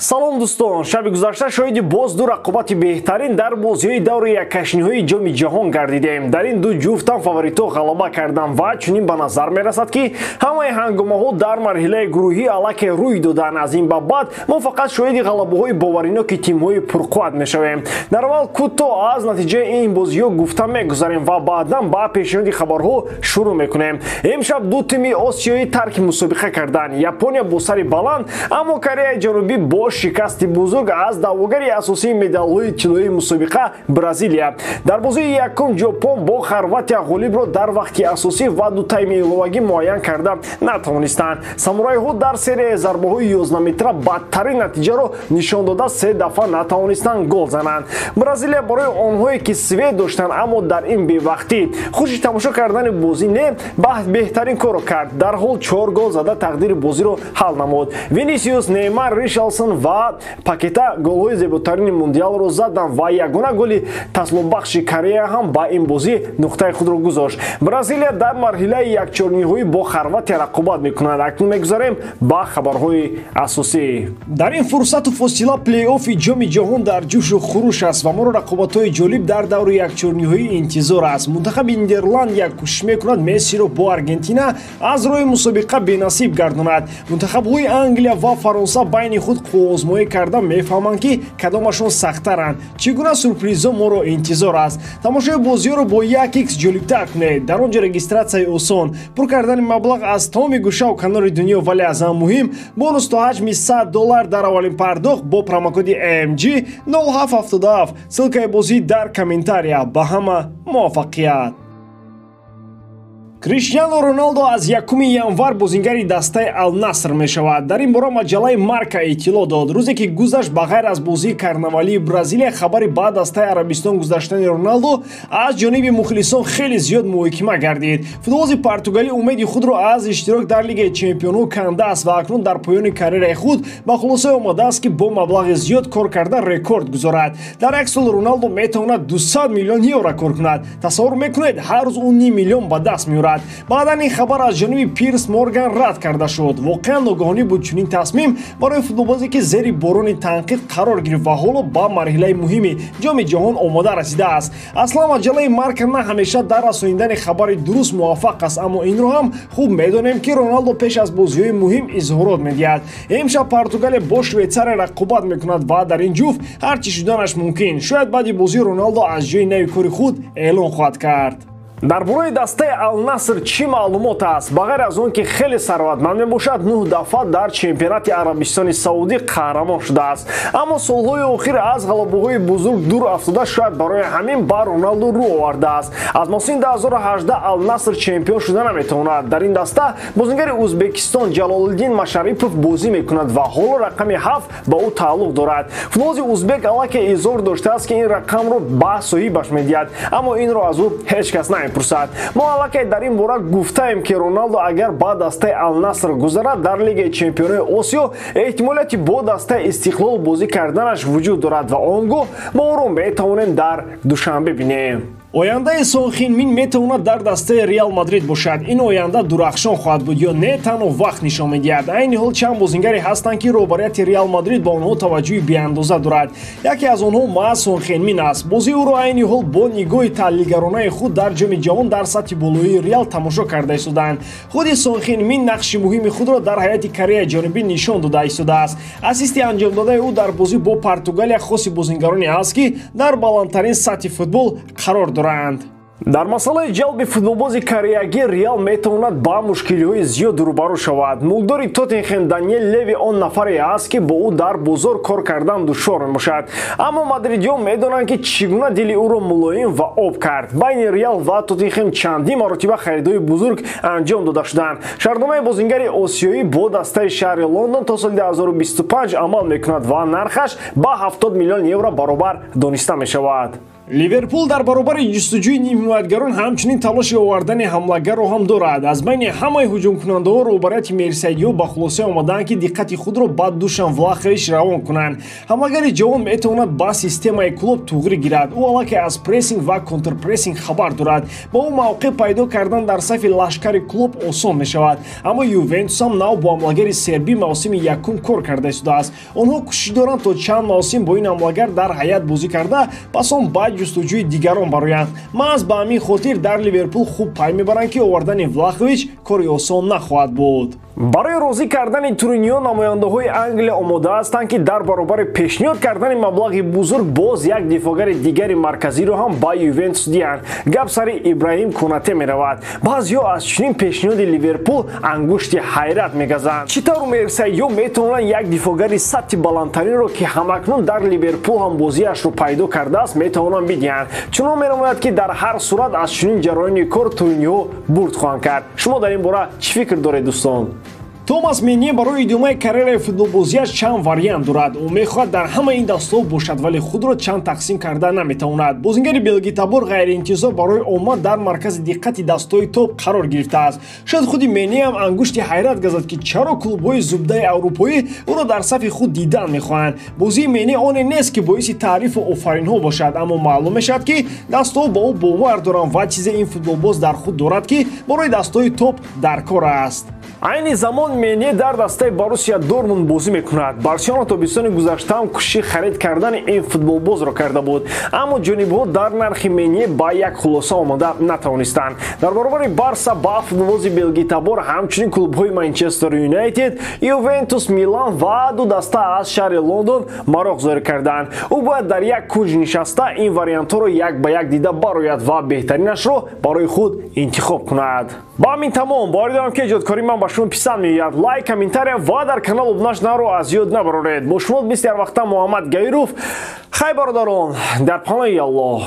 Салом дӯстон, шаби гузашта шоҳиди боз ду рақобати беҳтарин дар бозиҳои даври яккашниҳои Ҷоми ҷаҳон гардидем. Дар ин ду ҷуфтам фаворитҳо ғалаба карданд ва чунин ба назар мерасад, ки ҳамаи ҳангомаҳо дар марҳилаи гурӯҳӣ аллакай рӯй доданд. Аз ин ба баъд мо фақат шоҳиди ғалабаҳои бовариноки тимҳои пурқувват мешавем. Дар аввал кӯтоҳ аз натиҷаи ин бозиҳо гуфта мегузарем ва баъдан ба пешниҳоди хабарҳо шурӯъ мекунем. Имшаб ду тими осиёӣ тарки мусобиқа карданд. Япония бо сари баланд, аммо Кореяи Ҷанубӣ бо шикасти бузург аз даъвогари асосии медалҳои тиллоии мусобиқа Бразилия. Дар бозии якум Ҷопон бо Хорватия ғолибро дар вақти асосӣ ва ду тайми иловагӣ муайян карда натавонистанд. Самурайҳо дар серияи зарбаҳои 11 метра бадтарин натиҷаро нишон дода, се дафъа натавонистанд гол зананд. Бразилия барои онҳое ки свет доштанд, аммо дар ин бевақтӣ хуши тамошо кардани бозӣ не, беҳтарин корро кард. Дарҳол 4 гол зада тақдири бозиро ҳал намуд. Винисиус, Неймар, Ришарлсон ва Пакета голҳои зеботарини мундиалро заданд ва ягона голи таслобахши Корея ҳам ба ин бозӣ нуқтаи худро гузошт. Бразилия дар марҳилаи якчорниҳоӣ бо Хорватия рақобат мекунад. Акнун мегузарем ба хабарҳои асосӣ. Дар ин фурсату фосила плей-оффи Ҷоми ҷаҳон дар ҷӯшу хуруш аст ва моро рақобатҳои ҷолиб дар даври якчорниҳоӣ интизор аст. Мунтахаби Нидерландия кӯшиш мекунад Мессиро бо Аргентина аз роҳи мусобиқа бенасиб гардонад. Мунтахабҳои Англия ва Фаронса байни худ қувваозмоӣ карда мефаҳманд, ки кадомашон сахттаранд. Чӣ гуна сюрпризҳо моро интизор аст? Тамошои бозиҳоро бо 1x ҷолибтар кунед. Дар он ҷо регистратсияи осон, пур кардани маблағ аз тамоми гӯшаву канори дунё, вале аз ҳама муҳим бонус то ҳаҷми $100 дар аввалин пардохт бо промокоди AMG 0777. Ссылкаи бозӣ дар комментария. Ба ҳама муваффақият! Криштиану Роналдо аз 1 январ бозингари дастаи Ал-Наср мешавад. Дар ин бора маҷаллаи Марка иттилоъ дод. Рӯзе ки гузашт, ба ғайр аз бозии карнавалии Бразилия, хабари ба дастаи Арабистон гузаштани Роналдо аз ҷониби мухлисон хеле зиёд муҳокима гардид. Футболбози португалӣ умеди худро аз иштирок дар Лигаи чемпионҳо кандааст ва акнун дар поёни карьераи худ ба хулосае омадааст, ки бо маблағи зиёд кор карда рекорд гузорад. Дар як сол Роналдо метавонад 200 миллион евро кор кунад. Тасаввур мекунед, ҳар рӯз ӯ ним миллион ба даст меорад. Баъдан ин хабар аз ҷониби Пирс Морган рад карда шуд. Воқеан ногаҳонӣ буд чунин тасмим барои футболбозе, ки зери борони танқид қарор гирифт ва ҳоло ба марҳилаи муҳими Ҷоми ҷаҳон омода расидааст. Аслан маҷаллаи Марка на ҳамеша дар расонидани хабари дуруст муваффақ аст, аммо инро ҳам хуб медонем, ки Роналдо пеш аз бозиҳои муҳим изҳорот медиҳад. Имшаб Португалия бо Швейтсария рақобат мекунад ва дар ин ҷуфт ҳар чӣ шуданаш мумкин. Шояд баъди бозӣ Роналдо аз ҷои нави кори худ эълон хоҳад кард. Дар бораи дастаи Ал-Наср чӣ маълумот аст? Ба ғайр аз он ки хеле сарватманд мебошад, 9 дафъа дар чемпионати Арабистони Саудӣ қаҳрамон шудааст. Аммо солҳои охир аз ғалабаҳои бузург дур афтода, шояд барои ҳамин ба Роналдо рӯ овардааст. Аз мавсими 2018 Ал-Наср чемпион шуда наметавонад. Дар ин даста бозингари Ӯзбекистон Ҷалолиддин Машарипов бозӣ мекунад ва ҳоло рақами 7 ба ӯ тааллуқ дорад. Футболбози ӯзбек аллакай изҳор доштааст, ки ин рақамро ба соҳибаш медиҳад, аммо инро аз ӯ ҳеҷ кас намепурсад. Мо аллакай дар ин бора гуфтаем, ки Роналдо агар ба дастаи Ал-Наср гузарад, дар Лигаи чемпионои Осиё эҳтимолияти бо дастаи Истиқлол бозӣ карданаш вуҷуд дорад ва он гоҳ мо ӯро метавонем дар Душанбе бинем. Ояндаи Сон Хин Мин метавонад дар дастаи Реал Мадрид бошад. Ин оянда дурахшон хоҳад буд ё не, танҳо вақт нишон медиҳад. Айни ҳол чанд бозингаре ҳастанд, ки роҳбарияти Реал Мадрид ба онҳо таваҷҷӯҳи беандоза дорад. Яке аз онҳо маҳз Сон Хин Мин аст. Бозии ӯро айни ҳол бо нигоҳи таҳлилгаронаи худ дар Ҷоми ҷаҳон дар сатҳи болоии Реал тамошо карда истоданд. Худи Сон Хин Мин нақши муҳими худро дар ҳайати Кореяи Ҷанубӣ нишон дода истодааст. Ассисти анҷомдодаи ӯ дар бозӣ бо Португалия хоси бозингароне аст, ки дар баландтарин сатҳи футбол қарор доранд. Дар масъалаи ҷалби футболбози кореягӣ Реал метавонад ба мушкилиҳои зиёд рӯбарӯ шавад. Мулдори Тоттенхем Даниел Леви он нафаре аст, ки бо ӯ дар бозор кор кардан душвор мебошад. Аммо мадридиён медонанд, ки чӣ гуна дили ӯро мулоим ва об кард. Байни Реал ва Тоттенхем чандин маротиба харидҳои бузург анҷом дода шуданд. Шартномаи бозингари осиёӣ бо дастаи шаҳри Лондон то соли 2025 амал мекунад ва нархаш ба 70 миллион евро баробар дониста мешавад. Ливерпул дар баробари ҷустуҷӯи нимҳимоятгарон ҳамчунин талоши овардани ҳамлагарро ҳам дорад. Аз байни ҳамаи ҳуҷумкунандаҳо роҳбарияти мерсайдиҳо ба хулоса омадаанд, ки диққати худро ба Душан Влахович равон кунанд. Ҳамлагари ҷавон метавонад ба системаи клуб туғрӣ гирад. Ӯ аллакай аз прессинг ва контрпрессинг хабар дорад. Ба ӯ мавқеъ пайдо кардан дар сафи лашкари клуб осон мешавад. Аммо Ювентус ҳам нав бо ҳамлагари сербӣ мавсими якум кор карда истодааст. Онҳо кӯшиш доранд, то чанд мавсим бо ин ҳамлагар дар ҳайат бозӣ карда, пас он ба ҷустуҷӯи дигарон бароянд. Маҳз ба ҳамин хотир дар Ливерпул хуб пай мебаранд, ки овардани Влахович кори осон нахоҳад буд. Барои розӣ кардани туриниё намояндаҳои Англия омода ҳастанд, ки дар баробари пешниҳод кардани маблағи бузург боз як дифоъгари дигари марказиро ҳам ба Ювентус диҳанд. Гап сари Ибраҳим Конате меравад. Баъзеҳо аз чунин пешниҳоди Ливерпул ангушти ҳайрат мегазанд. Чӣ тавр мерсайдиҳо метавонанд як дифоъгари сатҳи баландтаринро, ки ҳамакнун дар Ливерпул ҳам бозиашро пайдо кардааст, метавонанд бидиҳанд? Чунон менамояд, ки дар ҳар сурат аз чунин ҷараёни кор туриниҳо бурд хоҳанд кард. Шумо дар ин бора чӣ фикр доред, дӯстон? Томас Мене барои идомаи карьераи футболбозиаш чанд вариант дорад. Ӯ мехоҳад дар ҳамаи ин дастҳо бошад, вале худро чанд тақсим карда наметавонад. Бозингари белгитабор ғайриинтизор барои омад дар маркази диққати дастҳои топ қарор гирифтааст. Шояд худи Мене ҳам ангушти ҳайрат газад, ки чаро клубҳои зубдаи аврупоӣ ӯро дар сафи худ дидан мехоҳанд. Бозии Мене оне нест, ки боиси таърифу офаринҳо бошад, аммо маълум мешавад, ки дастҳо ба ӯ бовар доранд ва чизе ин футболбоз дар худ дорад, ки барои дастҳои топ дар кор аст. Айни замон Мене дар дастаи Боруссия Дортмунд бозӣ мекунад. Барселона тобистони гузашта ҳам кӯшиши харид кардани ин футболбозро карда буд, аммо ҷонибҳо дар нархи Мене ба як хулоса омада натавонистанд. Дар баробари Барса ба футболбози белгитабор ҳамчунин клубҳои Манчестер Юнайтед, Ювентус, Милан ва ду даста аз шаҳри Лондон мароқ зоҳир карданд. Ӯ бояд дар як кунҷ нишаста ин вариантҳоро як ба як дида барояд ва беҳтаринашро барои худ интихоб кунад. Ба ҳамин тамом. Боварӣ дорам, ки эҷодкории ман ба шумо писанд меояд. Лайк, комментария ва дар канал обуна шуданро аз ёд набароред. Бо шумо мисли ҳар вақта Муҳаммад Гаиров. Хай, бародарон, дар паноҳи Аллоҳ.